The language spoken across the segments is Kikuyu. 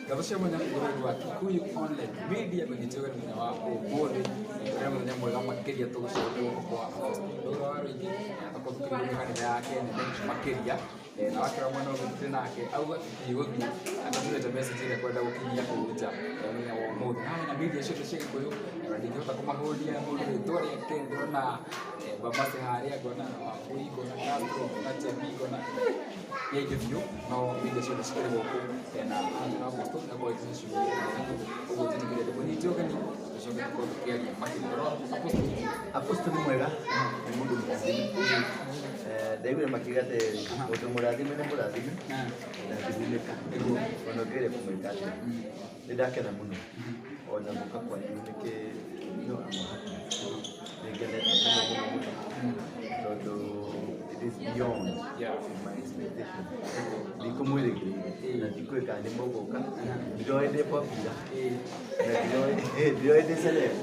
Ngatho cia mwanya ũrori wa Kikuyu Online Media kũnyitĩrwo nĩ mũthenya wa ũmũthĩ. Ũrĩa mũthenya mwega makĩria tũgũcokia guoko kwa Apostle Ndũrũ wa Rũingĩ, akorwo tũkĩrĩ kanitha yake nene makĩria. Na wakĩra mwena ũngĩ tũtirĩ nake auga tũtigũthiĩ atatũmĩte message ĩrĩa kwenda gũkinyia kũu nja, mũthenya wa ũmũthĩ. Haha na media ciothe cia Gĩkũyũ, na ndingĩhota kũmahũnia mũndũ rĩtwa rĩake. Ndĩrona Bamase harĩa, ngona Wambui, ngona Castro, ngona Chemi, ngona nĩ aingĩ biũ, no media ciothe cikĩrĩ gũkũ, na haha na Apostle na kwa ciugo ũguo njĩtĩkĩrie ndĩmũnyite ũgeni tũcoke tũkorwo tũkĩaria makĩria. Apostle. Apostle nĩ mwega, nĩ mũndũ mũrathime. Ndaiguire makiuga atĩ mũndũ mũrathime nĩ mũrathime na ndĩgunĩka ona ũngĩgeria kũmwĩka atĩa. Nĩ ndakena mũno ona gũka kwanyu nĩ kĩ no I'm happy. Nĩ ngenete mũno mũno mũno tondũ it is beyond my expectation. Ndikũmwĩrĩgĩrĩire na ndikũĩ kana nĩ mũgũka, ndiroĩ ndĩ popular na ndiroĩ ndĩ celeb.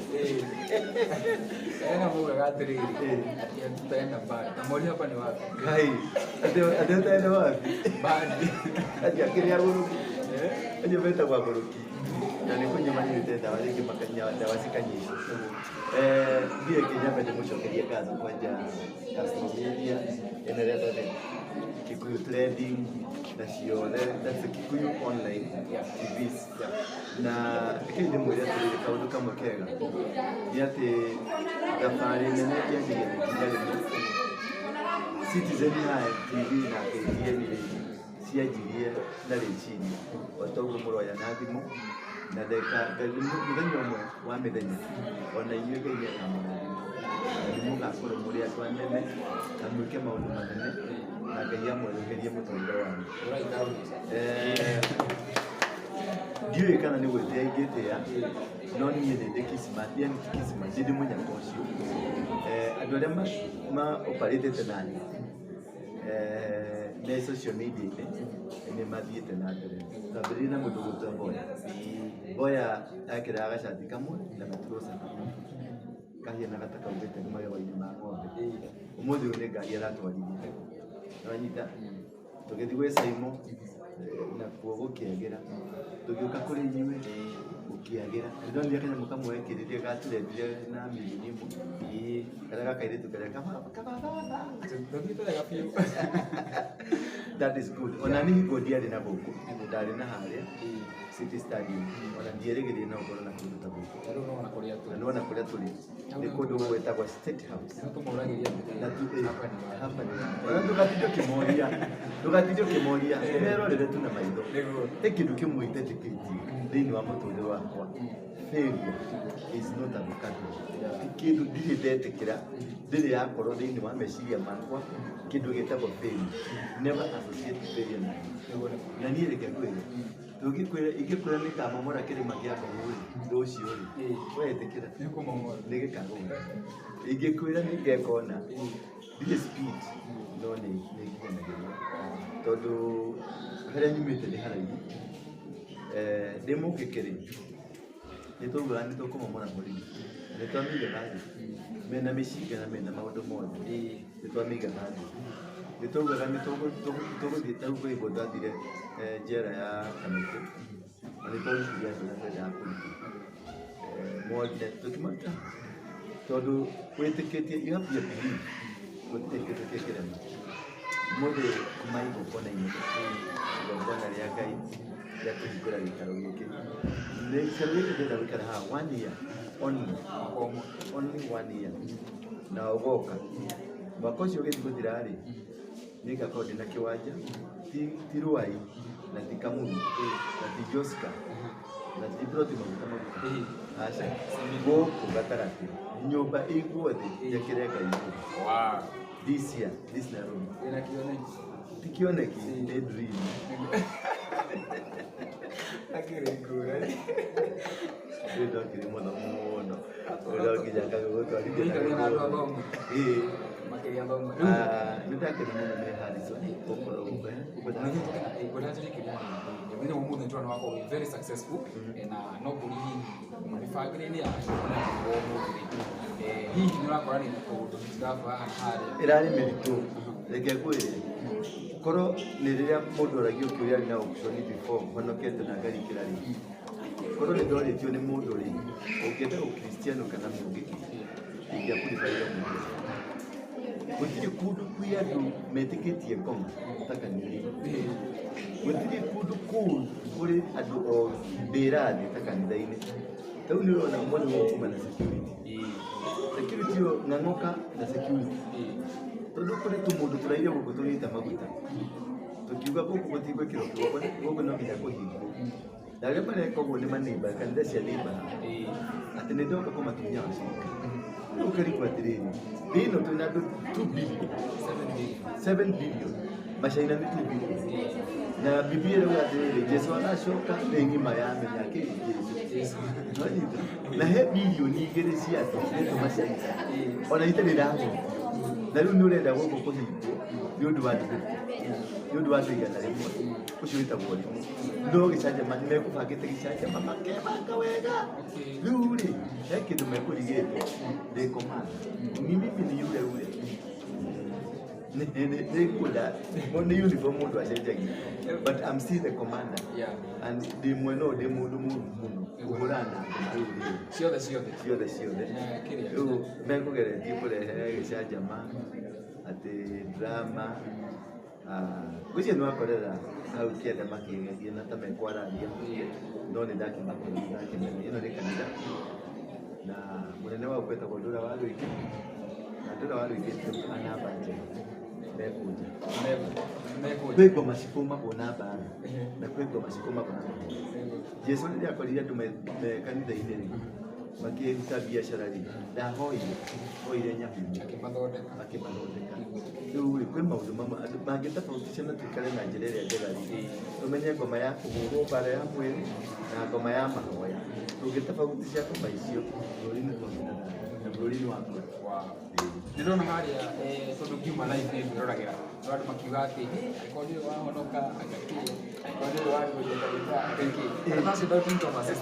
Ena mugaga atĩrĩrĩ atĩ hatutaenda mbali na mori hapa ni wapi? Ngai, atĩ ũtaenda wapi? Mbali. Atĩ akĩrĩ agũrũki. Acio metagwo agũrũki. Na nĩ kũnyua manyuĩte ndawa rĩngĩ makanyua ndawa cikanyihia. Niĩ reke nyambe ndĩmũcokerie ngatho kwanja Castro Media ĩno ĩretwo atĩa? Kikuyu Trending na ciothe, that's the Kikuyu Online TVs. Na rekei ndĩmwĩre atĩrĩrĩ kaũndũ kamwe kega nĩ atĩ thabarĩ nene yanjagia na ikinya rĩmwe. Citizen na TV na KTN rĩ cianjirie na rĩciria o ta ũguo mũroya na thimũ na ndagĩka mũthenya ũmwe wa mĩthenya ona inyuĩ Ngai nĩ akamũrathima na nĩ mũgakorwo mũrĩ andũ anene na mwĩke maũndũ manene na Ngai amwerekerie mũtũrĩre wanyu. Ndiũĩ kana nĩ gwĩtĩa ingĩtĩa no niĩ nĩ ndĩ Kismat, yani ti Kismat, nĩ ndĩ mũnyaka ũcio. Andũ arĩa ma operate naniĩ me social media-inĩ nĩ mathiĩte na mbere. Twambĩrĩirie na mũndũ ũgwĩtwo Mboya. Mboya ekĩraga gacati kamwe na gaturoca kamwe kahianaga ta kaumĩte magego-inĩ ma ng'ombe. Ũmũthĩ ũyũ nĩ ngari aratwarithia. Nĩwanyita? Tũgĩthiĩ gwĩ Saimo nakuo gũkĩagĩra. Tũgĩũka kũrĩ inyuĩ gũkĩagĩra. Nĩndonire kanyamũ kamwe wekĩrire gatrendire na mirioni ĩmwe. Karĩa ga kairĩtu karĩa kababa. Ndũthiĩte wega biũ. That is good. Ona niĩ hingo ndiarĩ na gũkũ, ndarĩ na harĩa City Stadium. Ona ndierĩgĩrĩire no ngorwo na kũndũ ta gũkũ. Na rĩu nĩwona kũrĩa Na tũrĩ. nĩwona kũrĩa tũrĩ nĩ kũndũ gwĩtagwo State House. Nĩho tũmũragĩria atĩrĩrĩ, Na tu hapa ni wapi? Hapa ni wapi? Ona ndũgatinde ũkĩmoria, ndũgatinde ũkĩmoria, merorere tu na maitho. Nĩguo. He kĩndũ kĩmwe itetĩkĩtie thĩinĩ wa mũtũrĩre wakwa. Failure is not a vocabulary. Ti kĩndũ ndirĩ ndetĩkĩra, ndĩrĩ yakorwo thĩinĩ wa meciria makwa kĩndũ gĩtagwo failure. Never associate failure na niĩ. Nĩguo nĩguo. Na niĩ reke ngwĩre, tũngĩkwĩra ingĩkwĩra nĩ ngamomora kĩrĩma kĩa Ngong rĩ, rũciũ rĩ, wetĩkĩra? Nĩũkũmomora. Nĩ gĩkagũa. Ingĩkwĩra nĩ ngeka ũna, ndirĩ speed no nĩ nginyanagĩria tondũ harĩa nyumĩte nĩ haraihu. Ndĩ mũkĩkĩ rĩ, nĩ twaugaga nĩ tũkũmomora mũrĩmi, nĩ twamĩigaga thĩ mena mĩcinga na mena maũndũ mothe, nĩ twamĩigaga thĩ. Nĩ twaugaga nĩ tũgũthiĩ ta rĩu kwĩ hingo twathire njera ya Kamĩtĩ na nĩ twarutire andũ arĩa twendaga kũruta mothe tũkĩmaruta tondũ wĩtĩkĩtie, you have your belief, gũtirĩ kĩndũ kĩngĩrema. Ũmũthĩ kuma igongona inene, igongona rĩa Ngai rĩa kũhingũra gĩikaro gĩkĩ. Nĩ gĩikaro gĩkĩ ndĩrenda gũikara haha one year only, only one year na ũgoka. Mwaka ũcio ũgĩthiĩ gũthira rĩ, niĩ ngakorwo ndĩna kĩwanja, ti Ruai na ti Kamulu na ti Joska na ti ploti maguta maguta, aca, gũkũ gatagatĩ, nyũmba ĩigwo thĩ njakĩre Ngai nyũmba. This year, this Nairobi. Wĩna kĩoneki? Ti kĩoneki, nĩ dream. Akĩrĩ ngũrani. Rĩu ndokire mũno mũno. No nginya ngagũtwarithia na Ndũikarie na andũ gĩkũyũ. athomu. Ĩĩ. Makĩria athomu. Ah, nĩ ndakena mũno nĩ Harrison gũkorwo gũkũ. Ngwenda njũrie kĩũria hanini. Mũthenya wa ũmũthĩ nĩtũrona wakorwo wĩ very successful, na no ngũrie hihi mĩbangĩre-inĩ yaku ona mũthenya wa ũmũthĩ rĩ, hihi nĩ ũrakora nĩ tũũndũ mĩtirabu haha na harĩa? Ĩrarĩ mĩritũ. Reke ngwĩre. Korwo nĩ rĩrĩa mũndũ oragio kĩũria arĩ na option before honokete na ngarikĩra rĩ, korwo nĩ ndorĩtio nĩ mũndũ rĩ, ũngĩenda ũkristiano kana mũngĩki, ingĩakũribaire mũngĩki. Gũtirĩ kũndũ kwĩ andũ metĩkĩtie ngoma ta kanitha-inĩ. Gũtirĩ kũndũ kũu kũrĩ andũ oru mbĩra thĩ ta kanitha-inĩ. Ta rĩu nĩ ũrona mwena wa kuma na security. Security ĩyo ng'ang'oka na security. Tondũ kũrĩ tũmũndũ tũraire gũkũ tũgĩita maguta. Tũkiuga gũkũ gũtigwĩkĩrwo kĩgongona, gũkũ no nginya kũhingwo. Na arĩa mareka ũguo nĩ maneighbour, kanitha cia neighbour. Atĩ nĩ ndoka kũmatunya wacirika. Rĩu ũkarigwo atĩrĩrĩ, thĩ ĩno twĩna andũ 2 billion, 7 billion, macaina nĩ 2 billion. Na Biblia ĩrauga atĩrĩrĩ, Jesu agacoka thĩ ng'ima yamenya kĩ Jesu. Nĩwanyita? Na he bilioni igĩrĩ cia andũ ciretwo macaina. Ona itarĩ irathomio. Na rĩu nĩ ũrenda gũkũ kũhingwo nĩ ũndũ wa andũ 50, nĩ ũndũ wa andũ 100, ũcio wĩtagwo ũrimũ. No gĩcanjama nĩ mekũbangĩte gĩcanjama makebanga wega. Rĩu rĩ, he kĩndũ mekũrigĩtwo ndĩ commander. Ni mimi ni yule yule. Nĩ nĩ uniform mũndũ acenjagia. But I'm still the commander. And ndĩ mwena ũyũ ndĩ mũndũ mũru mũno kũhũrana na ngoma rĩu rĩu. Ciothe ciothe. Ciothe ciothe. Na kĩrĩa. Rĩu mekũgeretie kũrehe gĩcanjama atĩ drama, ngwĩciria nĩ wakorera hau kĩanda makĩgeria na ta mekwararia, no nĩ ndakĩmakũria ndakĩmenya ĩno nĩ kanitha na mũnene wao kwetagwo Ndũra wa Rũingĩ, na Ndũra wa Rũingĩ a namba njega mekũnja. Mekũnja. Kwĩ ngoma cikũmagwo na mbara na kwĩ ngoma cikũmagwo na mahoya. Jesu rĩrĩa akorire andũ me kanitha-inĩ rĩ, makĩruta biacara rĩ, ndahoire, hoire nyabimu. Akĩmathondeka. Akĩmathondeka. Rĩu rĩ, kwĩ maũndũ mamwe andũ mangĩtofautisha na tũikare na njĩra ĩrĩa njega rĩ, tũmenye ngoma ya kũhũrwo mbara ya mwĩrĩ na ngoma ya mahoya. Tũngĩtofautisha ngoma icio, bũrũri nĩ twagĩa na thayũ na bũrũri nĩ wakũra. Ndĩrona harĩa, tondũ ngiuma live nĩ ngwĩroragĩra no andũ makiuga atĩ, "Hĩ, angĩkorwo nĩwe wahonoka anga kĩ, angĩkorwo nĩwe warĩhũria kanitha anga kĩ." Karataci doubting Thomas rĩ,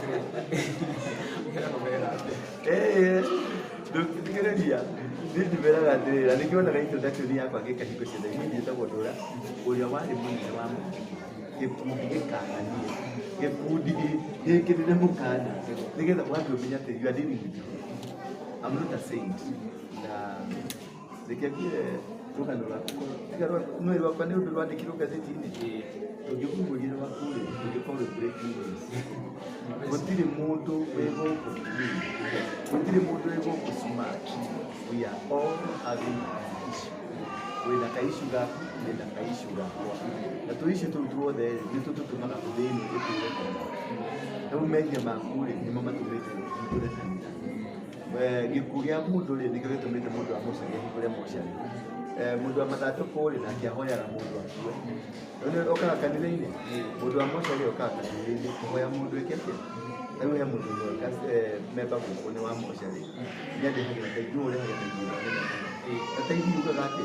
ũngĩenda kũmera atĩa? Ndũngĩthikĩrĩria, niĩ ndimeraga atĩrĩrĩ, na nĩkĩo wonaga introduction yakwa ngĩka hingo ciothe, niĩ njĩtagwo Ndũra, ũrĩa warĩ mũnene wa mũingĩ, gĩkundi gĩkananie, gĩkundi gĩkĩrĩre mũkana, nĩgetha wambe ũmenye atĩ you are dealing with people. I'm not a saint. Na reke ngwĩre rũgano rwaku, tiga nĩ rwakwa nĩ ũndũ rwandĩkirwo ngathĩti-inĩ. Tũngĩkũguria rwaku rĩ, rũngĩkorwo rwĩ breaking news. Gũtirĩ mũndũ wĩ gũkũ clean. Gũtirĩ mũndũ wĩ gũkũ smart. We are all having an issue. Wĩna ka issue gaku, ndĩna ka issue gakwa. Na tũ issue tũu tuothe rĩ, nĩtũ tũtũmaga thĩ ĩno ĩtũre kanitha. Rĩu mehia maku rĩ, nĩmo matũmĩte ũtũre kanitha. Gĩkuũ gĩa mũndũ rĩ, nĩkĩo gĩtũmĩte mũndũ wa mocarĩ ahingũre mocarĩ. Mũndũ wa mathatũkũ rĩ, nake ahoyaga mũndũ akue. Rĩu nĩ okaga kanitha-inĩ, mũndũ wa mocarĩ okaga kanitha-inĩ kũhoya mũndũ ĩke atĩa? Rĩu he mũndũ ũmwe memba gũkũ nĩ wa mocarĩ, nĩ andehagĩra taithi, nĩwe ũrehagĩra taithi ĩrĩa nene mũno. Na taithi yugaga atĩ,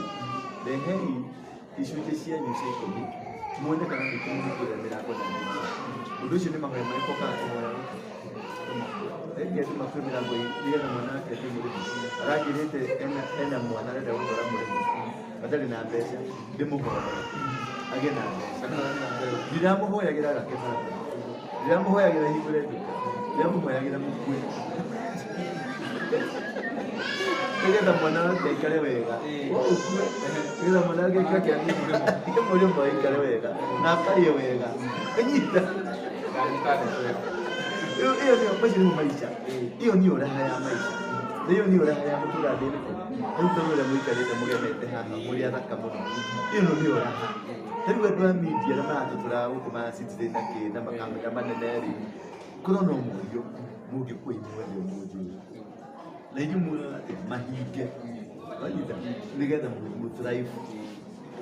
rehei icunjĩ cianyu cia ikũmi, muone kana nĩ kũmũhingũrĩra mĩrango na ndirica. Ũndũ ũcio nĩ mahoya marĩkũ okaga kũhoya gũkũ? Rĩngĩ andũ makue mĩrango nĩgetha mwana wake athiĩ mũrĩmo. Aranjĩrĩte ena mwana arenda gũtwara mũrĩmo, atarĩ na mbeca, ndĩmũhoere agĩe na mbeca. Ndiramũhoyagĩra agake barabara, ndiramũhoyagĩra ahingũre nduka, ndiramũhoyagĩra mũkue, nĩgetha mwana wake aikare wega. Ũkue nĩgetha mwana wake aikare athiĩ mũrĩmo aikare wega na akarĩe wega. Anyita. Ndanyita ndeto ĩyo. Ĩyo nĩyo macio nĩmo maica. Ĩyo nĩyo raha ya maica. Na ĩyo nĩyo raha ya gũtũra thĩ ĩno. Rĩu ta ũrĩa mũikarĩte mũgemete haha mũrĩ athaka mũno. Ĩyo nĩyo raha. Rĩu andũ a media arĩa maratũtũra gũkũ ma Citizen na kĩ na makamera manene rĩ, korwo no mũrio mũngĩkua inyuothe ũmũthĩ ũyũ. Na inyuĩ mugaga atĩ mahinge. Wanyita? Nĩgetha mũ thrive.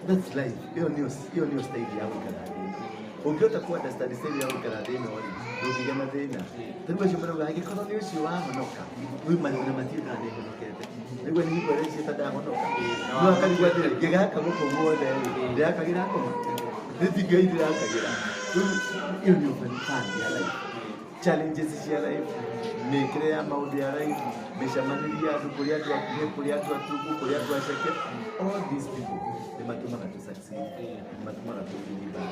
That's life. Ĩyo nĩyo style ya gũikara thĩ ĩno. Ũngĩhota kũ understand style ya gũikara thĩ ĩno rĩ, ndũngĩgĩa na thĩna. Ta rĩu acio marauga angĩkorwo nĩ ũcio wahonoka, rĩu ona matiũĩ kana nĩhonokete. Nĩguo nĩ hingo ĩrĩa ta ndahonoka. No akarigwo atĩrĩ, ngĩgaka gũkũ guothe rĩ, ndĩrakagĩra ngoma? Nĩ ti Ngai ndĩrakagĩra. Rĩu ĩyo nĩyo fun ya life. Challenges cia life, mĩkĩre ya maũndũ ya life, mĩcemanĩrie ya andũ, kũrĩ andũ akuhĩ, kũrĩ andũ atungu, kũrĩ andũ aceke, all these people nĩ matũmaga tũ succeed, nĩ matũmaga tũthiĩ mbara.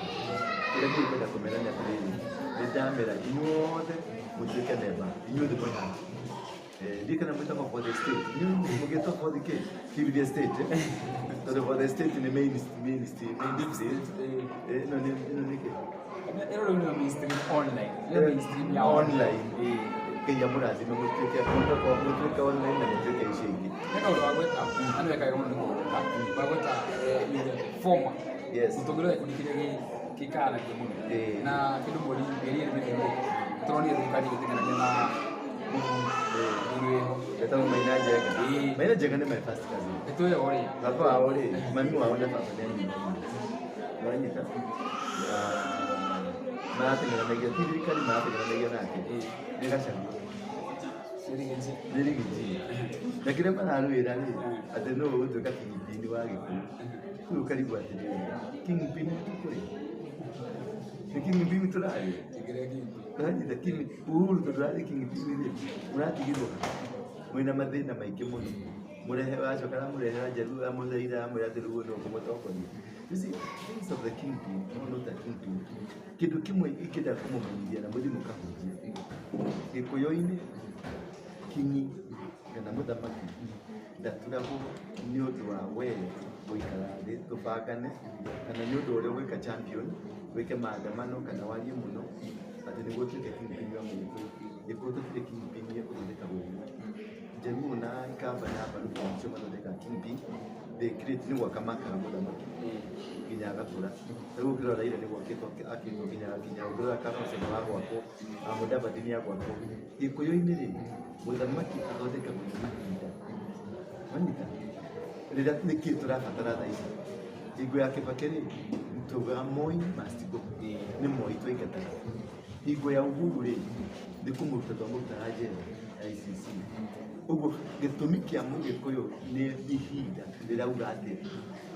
Kĩrĩa niĩ ngwenda kũmera nĩ atĩrĩrĩ, nĩ ndamera inyuothe mũtuĩke memba, inyuothe mwĩ haha. Ndiĩ kana mwĩtagwo for the state, inyuĩ mũgĩtwo for the kĩ? For the state, eh? Tondũ for the state nĩ main main state, main state. Ĩno nĩ kĩ? Ĩno rĩu nĩyo mainstream online. Nĩyo mainstream ya online. Ngai amũrathime mũtuĩke online na mũtuĩke icio ingĩ. Nĩ kaũndũ wa gwĩka, na nĩ wekaga mũno nĩ kũgweta. Wa gwĩta former. Yes. Mũtongoria wa gĩkundi kĩrĩa gĩkaranagia mũno. Na kĩndũ mweri mĩeri ĩrĩ mĩthiru rĩ, tũronire thirikari ĩgĩteng'erania na mũthuri wĩho. Etagwo Maina Njenga. Maina Njenga nĩ my first cousin. Nĩtũĩ ũrĩa. Baba wao rĩ, mami wao na baba nĩ anyina. Ũranyita? Marateng'eranagia, ti thirikari marateng'eranagia nake. Nĩ Gachagua. Nĩ Rigiji. Na kĩrĩa mararũĩra rĩ, atĩ nũ ũgũtuĩka kingpin wa Gĩkũyũ. Rĩu ũkarigwo atĩrĩrĩ, kingpin tũkũrĩ? Nĩ kingpin tũrarĩ? Ũranyita king Uhuru tondũ ararĩ kingpin rĩ, mũratigirwo mwĩna mathĩna maingĩ mũno. Mũrehe wacoka aramũrehera Njaruo amũthaitha amwĩra atĩ rĩu ũyũ nĩwe ũkũmũtongoria. You see, things of the kingpin, no not a kingpin. Kĩndũ kĩmwe ingĩenda kũmũmenyithia na mũthiĩ mũkahunjie. Gĩkũyũ-inĩ, kinyi kana mũthamaki ndaturagwo nĩ ũndũ wa we gũikara thĩ tũbangane kana nĩ ũndũ ũrĩa ũgwĩka champion wĩke maandamano kana warie mũno atĩ nĩguo ũtuĩke kingpin wa Mũgĩkũyũ. Gĩkũyũ tũtirĩ kingpin ĩgũthondekagwo ũguo. Njaruo na Ikamba na Baluhya nĩcio mathondekaga kingpin. They create nĩ gwaka makaga mũthamaki nginya agakũra. Rĩu ũngĩrora Raila nĩ gwakĩtwo akĩtwo nginya ũngĩrora Kalonzo nĩ wa gwakwo, Mudavadi nĩ agwakwo. Gĩkũyũ-inĩ rĩ, mũthamaki athondekagwo nĩ mahinda. Wanyita? Rĩrĩa nĩkĩ tũrabatara thaa ici? Hingo ya Kibaki rĩ, tugaga Moi must go. Nĩ Moi twaingataga. Hingo ya Uhuru rĩ, nĩ kũmũruta twamũrutaga njera ICC. Ũguo gĩtũmi kĩa Mũgĩkũyũ nĩ ihinda rĩrauga atĩ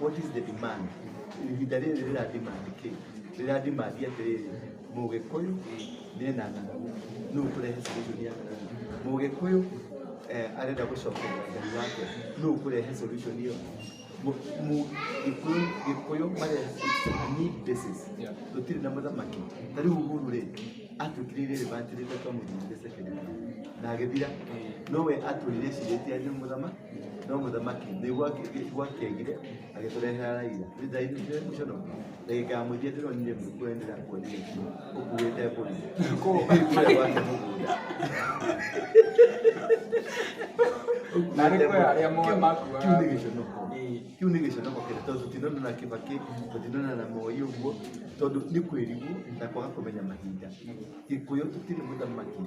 what is the demand? Ihinda rĩrĩ rĩra demand kĩ? Rĩra demand atĩrĩrĩ, Mũgĩkũyũ nĩ ena ng'aragu, nũ ũkũrehe solution ya ng'aragu? Mũgĩkũyũ arenda gũcokerera Ngai wake, nũ ũkũrehe solution ĩyo? Gĩkũyũ marehe a need basis. Tũtirĩ na mũthamaki. Ta rĩu Uhuru rĩ, atuĩkire irrelevant rĩrĩa twamũthurire second term na agĩthira. No we atũrire ecirĩtie arĩ mũthamaki, no mũthamaki nĩ gwakĩagire agĩtũrehera Raila. Nĩ mũconoku. Ndagĩka ya mũthia ndĩronire mũkũyũ ndĩrakuonire ũkuĩte mbũri kũrĩa gwake mũgũnda. Na nĩ kwĩ arĩa makuaga. Kĩu nĩ gĩconoko. Kĩu nĩ gĩconoko kĩnene tondũ tũtinona na Kibaki, tũtinona na Moi ũguo, tondũ nĩ kwĩrigwo na kwaga kũmenya mahinda. Gĩkũyũ tũtirĩ mũthamaki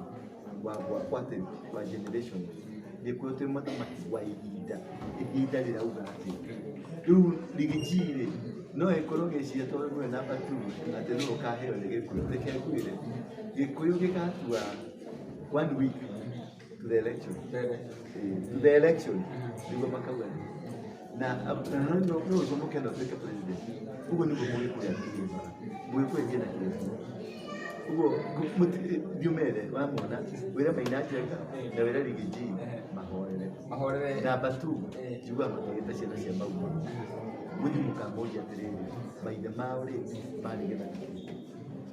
wa gwakwo atĩ wa generation. Gĩkũyũ twĩ mũthamaki wa ihinda. Ihinda rĩrauga atĩ. Rĩu Rigiji rĩ, no ĩkorwo gĩciria tondũ nĩwe namba two atĩ nĩwe ũkaheo nĩ Gĩkũyũ. Reke ngwĩre, Gĩkũyũ gĩgatua one week to the election. To the election nĩguo makauga nĩ na no ũcomoke na ũtuĩke president. Ũguo nĩguo Mũgĩkũyũ athiaga. Mũgĩkũyũ athiĩ na kĩrĩko. Ũguo thiĩ ũmere wamona wĩre Maina Njenga na wĩre Rigiji mahorere. Mahorere. Namba two, njiguaga makĩgĩta ciana cia Mau Mau. Mũthiĩ mũkamũria atĩrĩrĩ, maithe mao rĩ marĩ gĩthaka kĩrĩkũ?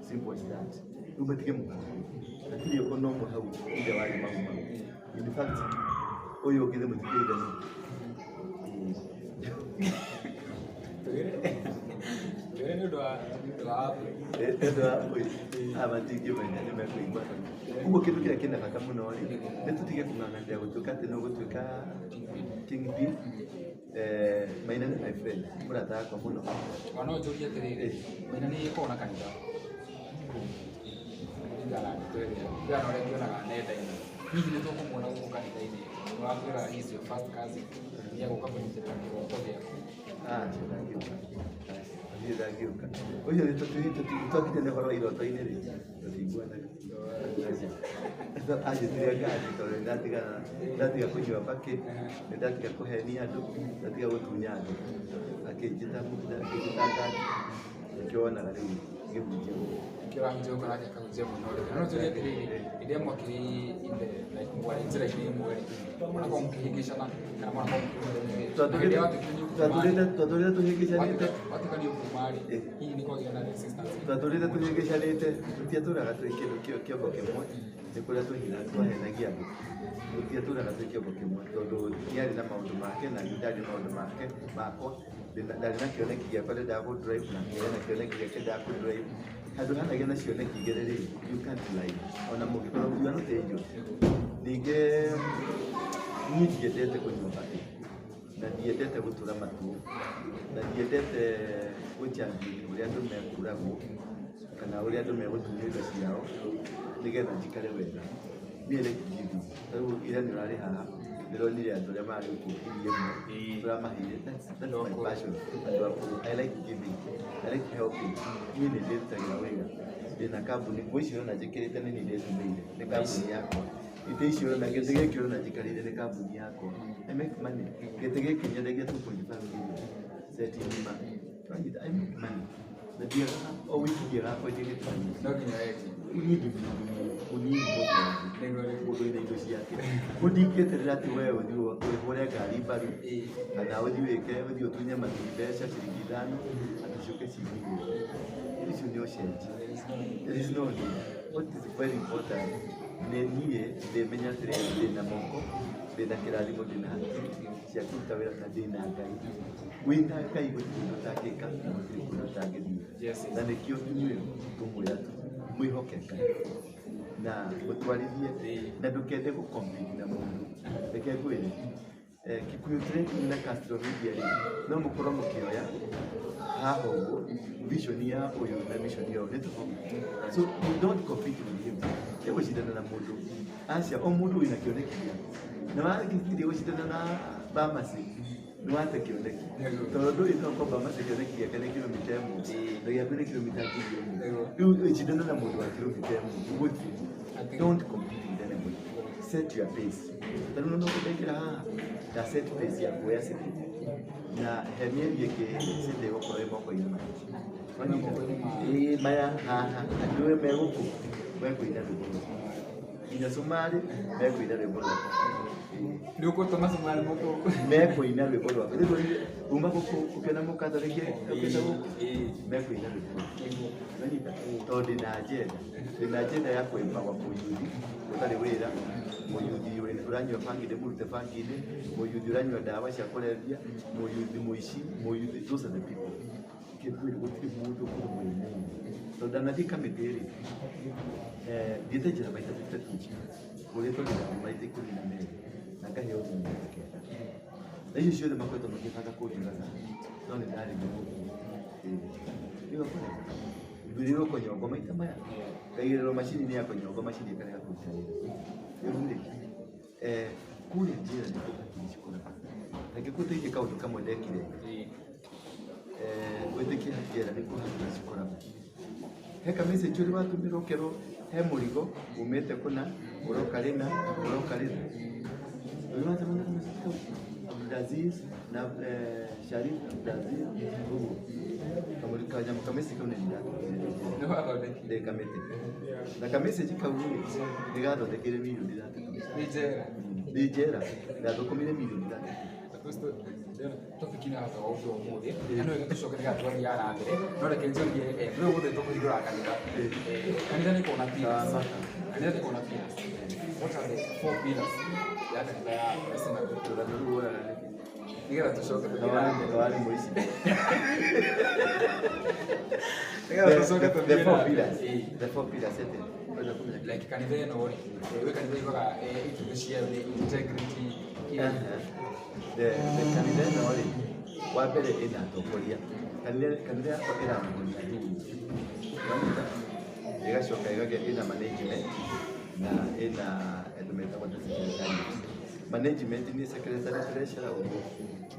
Simple as that. Rĩu matige mũgambo. Hatirĩ ona ũmwe hau ithe warĩ Mau Mau. In fact, ũyũ ũngĩ thĩ mũtikĩire nũ. Tũgĩre nĩ ũndũ wa Nĩ ũndũ wa mbũri. Aya matingĩmenya nĩ mekũigua. Ũguo kĩndũ kĩrĩa kĩna bata mũno rĩ, nĩ tũtige kũng'ang'anĩra gũtuĩka atĩ nĩ ũgũtuĩka kingpin. Maina nĩ my friend, mũrata wakwa mũno. Ona no njũrie atĩrĩrĩ, Maina nĩ ĩkoragwo na kanitha kũringana na ndeto ĩrĩa kũringana na ũrĩa ngĩonaga nenda-inĩ, hihi nĩ tũkũmuona gũkũ kanitha-inĩ? Ũratwĩra he is your first cousin, nĩ egũka kũnyitĩrĩra kĩroto gĩaku. Aca ndangĩũka. Niĩ ndangĩũka. Ũcio twakinya nĩ ũhoro wa iroto-inĩ rĩ, tũtiguanaga. Aca. Anjĩtire ngari tondũ nĩ ndatiga kũnyua mbakĩ, nĩ ndatiga kũhenia andũ, ndatiga gũtunya andũ. Akĩnjĩta ngari, nĩkĩo wonaga rĩu ngĩhunjia gũkũ. Nĩkĩo ũrahunjia gũkũ nake akahunjia mwena ũrĩa ũngĩ. No njũrie atĩrĩrĩ, hĩndĩ ĩrĩa mwakĩrĩ in the like mwarĩ njĩra-inĩ ĩmwe rĩ, mwanakorwo mũkĩhĩngĩcana kana mwanakorwo mũkĩhĩngĩcana hĩndĩ ĩrĩa watuĩkire nĩ ũkuma Twatũrĩte tũhĩngĩcanĩte. Watuĩka nĩ ũkuma rĩ, hihi nĩ kwagĩa na resistance? Twatũrĩte tũhĩngĩcanĩte, tũtiatũraga twĩ kĩndũ kĩongo kĩmwe, nĩ kũrĩa twahenagia andũ. Tũtiatũraga twĩ kĩongo kĩmwe tondũ nĩarĩ na maũndũ make na niĩ ndarĩ na maũndũ make makwa. Ndarĩ na kĩoneki gĩakwa ndendaga kũ drive na nĩ na kĩoneki gĩake ndendaga kũ drive. Handũ hanagĩa na cioneki igĩrĩ rĩ, you can't lie. Ona mũngĩkorwo you are not angels. Ningĩ niĩ ndiendete kũnyua mbakĩ na ndiendete gũtura matu na ndiendete gũcambia ũrĩa andũ mekũragwo kana ũrĩa andũ megũtunywo indo ciao nĩgetha njikare wega. Niĩ like giving. Ta rĩu ira nĩ ũrarĩ haha, ndĩronire andũ arĩa mararĩ gũkũ ngiri ĩmwe tũramaheire. That's my passion. Andũ akũrũ. I like giving. I like helping. Niĩ nĩ ndĩrutagĩra wĩra. Ndĩna kambuni, nguo ici ũrona njĩkĩrĩte nĩ niĩ ndĩtumĩire, nĩ kambuni yakwa. Itĩ ici ũrona, gĩtĩ gĩkĩ ũrona njikarĩire nĩ kambuni yakwa. I make money. Gĩtĩ gĩkĩ nyendagia 2.5 million set ng'ima. Wanyita, I make money. Na ndiagaga, o wiki ndiagaga kwendia gĩtĩ No nginya wendie. Niĩ ndĩ mũnini mũno mũndũ wĩna indo ciake. Ndingĩeterera atĩ we ũthiĩ ũhũre ngari mbaru kana ũthiĩ wĩke ũthiĩ ũtunye mathuri mbeca ciringi ithano atĩ ciũke cingĩrĩre. Icio nĩ ũcenji. There is no need. What is very important nĩ niĩ ndĩmenya atĩrĩrĩ, ndĩna moko, ndĩna kĩrathimo, ndĩna hakiri cia kũruta wĩra na ndĩna Ngai. Wĩna Ngai gũtirĩ ũndũ ũtangĩka na gũtirĩ kũndũ ũtangĩthiĩ. Na nĩkĩo inyuĩ ngũmwĩra tu mwĩhoke Ngai na mũtwarithie na ndũkende gũ compete na mũndũ. Reke ngwĩre, Kikuyu Trading na Castro Media rĩ, no mũkorwo mũkĩoya haha ũguo vision ya ũyũ na vision ya ũyũ nĩ tofauti. So you don't compete with him. Tiga gũcindana na mũndũ. Aca, o mũndũ wĩna kĩoneki gĩake. Na wagĩthiĩ gũcindana na Bamasi, nĩ wate kĩoneki. Tondũ ndũĩ no korwo Bamasi kĩoneki gĩake nĩ kilomita ĩmwe, na gĩaku nĩ kilomita ngiri ĩmwe. Rĩu ũcindane na mũndũ wa kilomita ĩmwe, gũtirĩ. Don't compete with anybody. Set your pace. Ta rĩu no ndaingĩra haha, nda set pace ya kuoya city. Na he mĩeri ĩngĩ city ĩgũkorwo ĩ moko-inĩ maya. Ĩĩ maya haha, andũ me gũkũ mekũina rwĩmbo rwakwa. Nginya Cumarĩ mekũina rwĩmbo rwakwa. Nĩ ũgũtũma Cumarĩ mũkũ? Mekũina rwĩmbo rwakwa. Rĩu uma gũkũ ũkĩona mũkatholiki ũkĩte gũkũ mekũina rwĩmbo rwakwa. Wanyita? Tondũ ndĩna agenda. Ndĩna agenda ya kwĩmbawa mũyuthi ũtarĩ wĩra, mũyuthi ũranyua bangi ndĩmũrute bangi-inĩ, mũyuthi ũranyua ndawa cia kũrebia, mũyuthi mũici, mũyuthi, those are the people. Kĩkwĩrĩ gũtirĩ mũndũ ũkoragwo wĩ mũũru. Tondũ ndanathiĩ kamĩtĩ rĩ, thiĩte njĩra maita matatũ, ngũrĩtwo gĩthabu maita 12 na ngaheo nginya maita 9. Na icio ciothe makoretwo makĩbanga kũnjũraga, no nĩ ndaremire gũkua. Rĩu akũrega. Ngwĩrirwo kũnyongo maita maya, ngaigĩrĩrwo macini-inĩ ya kũnyongo, macini ĩkarega kũruta wĩra. Rĩu rĩ, kũrĩa njĩra nĩkuo hakiri cikũraga. Reke ngũteithie kaũndũ kamwe ndekire. Wĩtĩkie njĩra nĩkuo hakiri cikũraga. He ka message ũrĩ watũmĩrwo ũkerwo he mũrigo umĩte kũna, ũroka rĩna, ũroka rĩna. Ũrĩ watũmĩrwo ka message kau? Abdulaziz na Sharif Abdulaziz ũguo. Kamũri kanyamũ ka message kau nĩ ndatũmire. Nĩ wathondekire? Ndĩ kamĩtĩ. Na ka message kau rĩ, nĩ gathondekire mirioni 3. Nĩ njera? Ndĩ njera, ndathũkũmire mirioni 3. Apostle, topic ĩno ya ũndũ ũmũthĩ na no wega tũcoke nĩgetha twathiaga na mbere, no reke njũrie, rĩu ũmũthĩ tũkũhingũra kanitha. Kanitha nĩ kũona pillars. Kanitha nĩ kũona pillars. What are the four pillars ya kanitha ya synagogue? Rũgano rũu woyaga nĩkĩ? Nĩgetha tũcoke tũthiĩ na mbere. Tawari mũici. Nĩgetha tũcoke The tũthiĩ four na mbere. pillars. The four pillars ete. Ũrenda kũmenya? Like kanitha ĩno rĩ, gwĩ kanitha yugaga itugĩ ciayo nĩ integrity. The kanitha ĩno rĩ, wa mbere ĩna atongoria. Kanitha yakwa ĩratongoria athuri. Wanyita? Ĩgacoka ĩgagĩa ĩna management na ĩna andũ metagwo ta secretariat. Management nĩ secretary treasurer ũguo.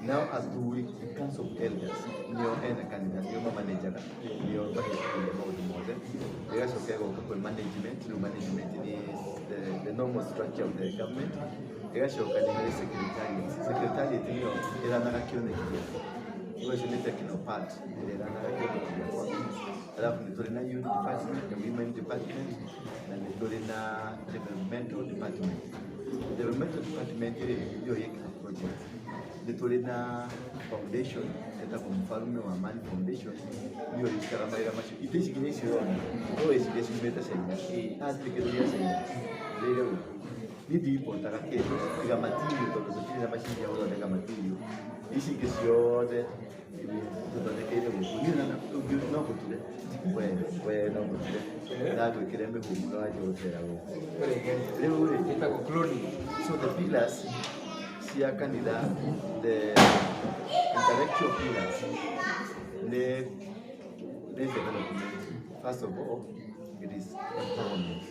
Nao athuri council of elders nĩo ene kanitha, nĩo mamanajaga, nĩo mahĩtũkagia maũndũ mothe. Ĩgacoka ĩgoka kwĩ management, rĩu management nĩ the normal structure of the government. Ĩgacoka nĩ harĩ secretariat. Secretariat nĩyo ĩranaga kĩoneki gĩakwa. Ũcio nĩ technopart ĩrĩa ĩranaga kĩndũ gĩakwa. Alafu nĩ tũrĩ na youth department na women department na nĩ tũrĩ na developmental department. Developmental department rĩ, nĩyo ĩkaga project. Nĩ tũrĩ na foundation ĩtagwo Mfalme wa Amani Foundation, nĩyo ĩrutaga mawĩra macio. Itĩ ici nginya ici ũrona no wĩcirie ciumĩte China, haha hatirĩ kĩndũ gĩa China, ndĩrĩire gũkũ. Niĩ ndiimportaga kĩndũ tiga material, tondũ tũtirĩ na macini ya gũthondeka material. Ici ingĩ ciothe tũthondekeire gũkũ. Niĩ no ngũture, we no ngũture na ngwĩkĩre mĩhũmũ na wanjie gũcera gũkũ. Rĩu rĩ, ĩtagwo cloning. So the pillars cia kanitha, the intellectual pillars, nĩ development. First of all, it is empowerment,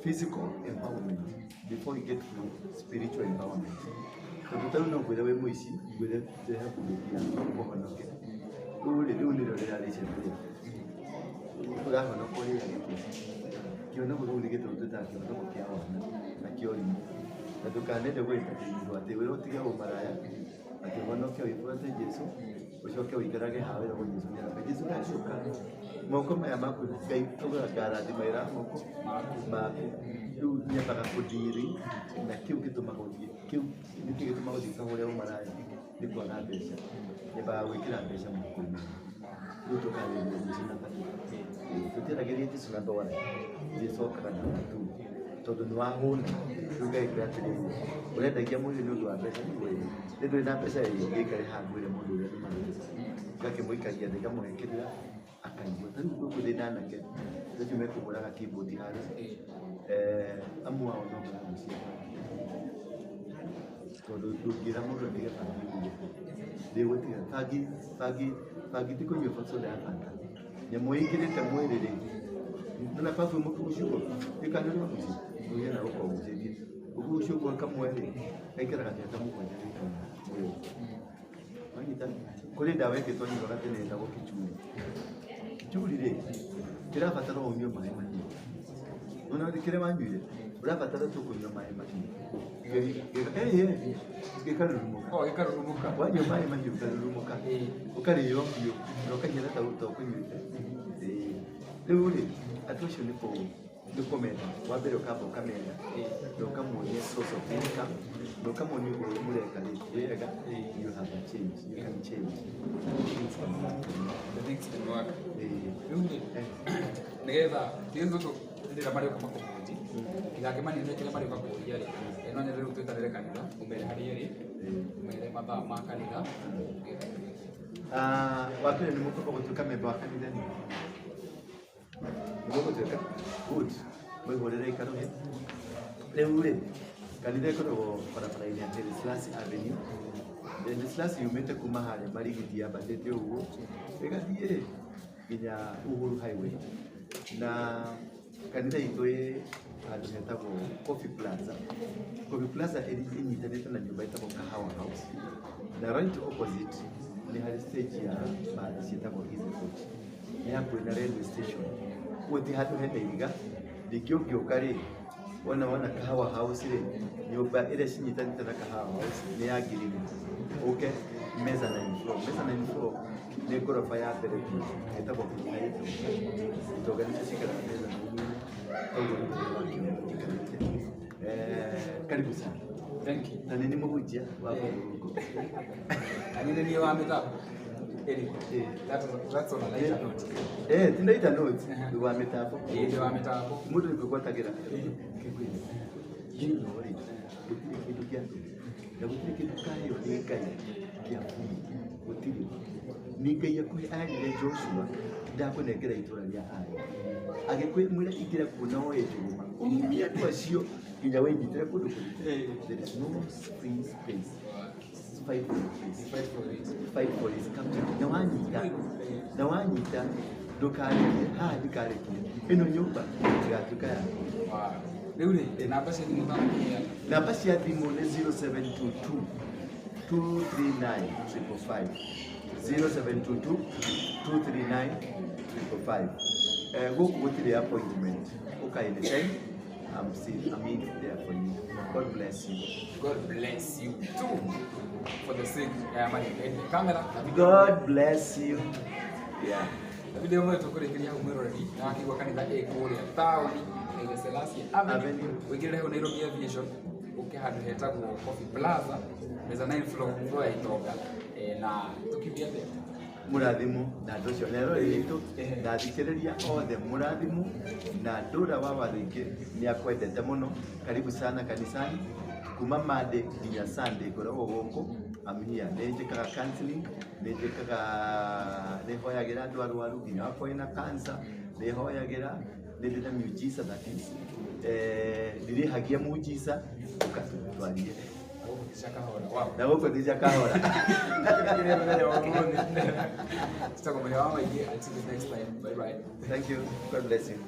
physical empowerment before you get to spiritual empowerment. Tondũ ta rĩu no ngwĩre wĩ mũici, ngwĩre rehe bunduki yaku ũhonoke. Rĩu rĩ, rĩu nĩrĩo rĩrarĩ icembe rĩaku. Ũrahonoka ũrĩa gĩkĩ kĩonoko rĩu nĩ gĩtũmi twĩtaga kĩonoko kĩa wana na kĩa ũrimũ. Na ndũkanende gwĩtatĩrwo atĩ wĩrwo ũtige ũmaraya, atĩ ũhonoke wĩbuate Jesũ, ũcoke ũikarage haha wĩragwo Jesũ nĩaroka. Jesũ ndacoka. Moko maya maku Ngai augaga ngarathima wĩra wa moko maku. Rĩu nyambaga kũndiri na kĩu gĩtũmaga ũthiĩ, kĩu nĩkĩo gĩtũmaga ũthiĩ ũkahũre ũmaraya, nĩ kwaga mbeca. Nyambaga gwĩkĩra mbeca mũhuko-inĩ. Rĩu tũkarĩria Jesũ na bata. Tũtiaragĩria Jesũ na ndwara. Jesũ okaga na matu. Tondũ nĩ wahũna. Rĩu Ngai akwĩra atĩrĩrĩ, ũrendagia mwĩrĩ nĩ ũndũ wa mbeca nĩguo ĩ. Nĩ ndũrĩ na mbeca ĩ, ngĩikare haha ngwĩre mũndũ ũrĩa nĩ mbeca. Ngakĩmũikaria thĩ ngamũhe kĩrĩra akaigua. Ta rĩu gũkũ ndĩ na anake acio mekũhũraga keyboard harĩa. Amwe ao no maragucia bangi. Tondũ ndũngĩra mũndũ atige bangi ũguo. Ndĩgũtiga bangi, bangi, bangi ti kũnyua soda ya Fanta. Nyamũ ĩingĩrĩte mwĩrĩ rĩ, nĩwona perfume ũkĩgucia ũguo, ĩkana ũrĩa ũgucia, ũgĩe gũkorwo ũgucĩtie. Ũkĩgucia ũguo kamwe rĩ, gaikaraga mĩaka 7 gĩkauma mwĩrĩ. Wanyita? Kũrĩ ndawa ĩngĩ twanyuaga tene ĩtagwo kichuri. Kichuri rĩ, kĩrabatara ũnyue maĩ mahiũ. Nĩwona kĩrĩa wanyuire, ũrabatara tu kũnyua maĩ mahiũ. Gĩkarurumũka. Oh, gĩkarurumũka. Wanyua maĩ mahiũ ũkarurumũka. Ũkarĩo biũ na ũkahiana ta ũkũnyuĩte. Rĩu rĩ, andũ acio nĩ kũmenda. Wa mbere ũkamba ũkamenda na ũkamuonia source of income na ũkamuonia ũguo mũreka rĩ, wega, you have a change, you can change. Things can work. The things can work. Ĩĩ. Rĩu rĩ, nĩgetha nĩ tũtũ rĩrĩa marĩũka makũhunji tigakĩmanine kĩrĩa marĩũka kũũria rĩ, no nyende rĩu twĩtanĩre kanitha, ũmere harĩa ĩrĩ, ũmere mathaa ma kanitha. Ah, wa mbere nĩ mũkwamba gũtuĩka memba wa kanitha nĩ mũgũtuĩka good, mwĩhũrĩre ikarũhe. Rĩu rĩ, kanitha ĩkoragwo barabara-inĩ ya Haile Selassie Avenue. Haile Selassie yumĩte kuma harĩa Marigiti yambatĩte ũguo ĩgathiĩ nginya Uhuru Highway, na kanitha itũ ĩ handũ hetagwo Coffee Plaza. Coffee Plaza ĩnyitanĩte na nyũmba ĩtagwo Kahawa House, na right opposite nĩ harĩ stage ya mbathi ciĩtagwo Easy Coach, nĩ hakuhĩ na railway station, ũguo ti handũ hena ihiga. Ningĩ ũngĩũka rĩ, wona Kahawa House rĩ, nyũmba ĩrĩa cinyitanĩte na Kahawa House nĩ ya ngirini, ũke mezzanine floor. Mezzanine floor nĩ ngoroba ya mbere biũ ĩtagwo Blue Heights. Itonga nĩcio cikaraga mezzanine, koguo nĩguo njikarĩte. Karibu sana. Thank you. Na nĩ nĩ mũhunjia wa kũndũ gũkũ. Na niĩ nĩ niĩ wa mĩtambo. Anyway, that's on a lighter note. Ti lighter note, nĩ wa mĩtambo. Ĩĩ, ndĩ wa mĩtambo. Mũndũ nĩ kwĩgwatagĩra kĩkwĩre thĩinĩ rĩ, gũtirĩ kĩndũ kĩa tũhũ na gũtirĩ kĩndũ kaheo nĩ Ngai kĩa free, gũtirĩ. Nĩ Ngai akũhe, arire Joshua, ndakũnengera itũra rĩa Ai, agĩkwĩra ingĩra kuo na woe njũgũma ũmie andũ acio nginya wĩnyitĩre kũndũ kũritũ. There is no free space. Fight for your place. Fight for it. Fight for it. Capture. Na wanyita ndũkarekie haha, ndikarekie ĩno nyũmba ĩgatuĩka yaku. Wow. Rĩu rĩ, namba cia thimũ thamũkĩra. Namba cia thimũ nĩ 0722 239 555, 0722 239 555. Gũkũ gũtirĩ appointment, ũka anytime. I'm still, I'm in there for you. God bless you. God bless you too for the sake ya marĩ kamera na video. God bless you. Yeah. Na video ĩmwe tũkũrĩkĩria hau mwĩroreri na wakĩigua kanitha ĩ kũrĩa taũni Haile Selassie Avenue. Avenue. Ũingĩrĩre hau Nairobi Aviation ũke handũ hetagwo Coffee Plaza mezzanine floor, floor ya Itonga. Na tũkiuge atĩa? Mũrathimo na andũ acio na eroreri aitũ na athikĩrĩria othe, mũrathimo na ndũra wa Waruingĩ nĩ akwendete mũno. Karibu sana kanisani kuma Monday nginya Sunday ngoragwo gũkũ. I'm here. Nĩ njĩkaga counseling, nĩ njĩkaga, nĩ hoyagĩra andũ arwaru nginya wakorwo na cancer, nĩ hoyagĩra, nĩ ndĩ na miujiza, that is, ndirĩhagia mujiza, ũkatwarie. Na gũkũ ti cia kahora. Wow. Na gũkũ ti cia kahora. Tũkĩrĩkĩria mũthenya wa ũmũthĩ. Tũtagwo mũthenya wa maingĩ. Until the next time. Bye bye. Thank you. God bless you.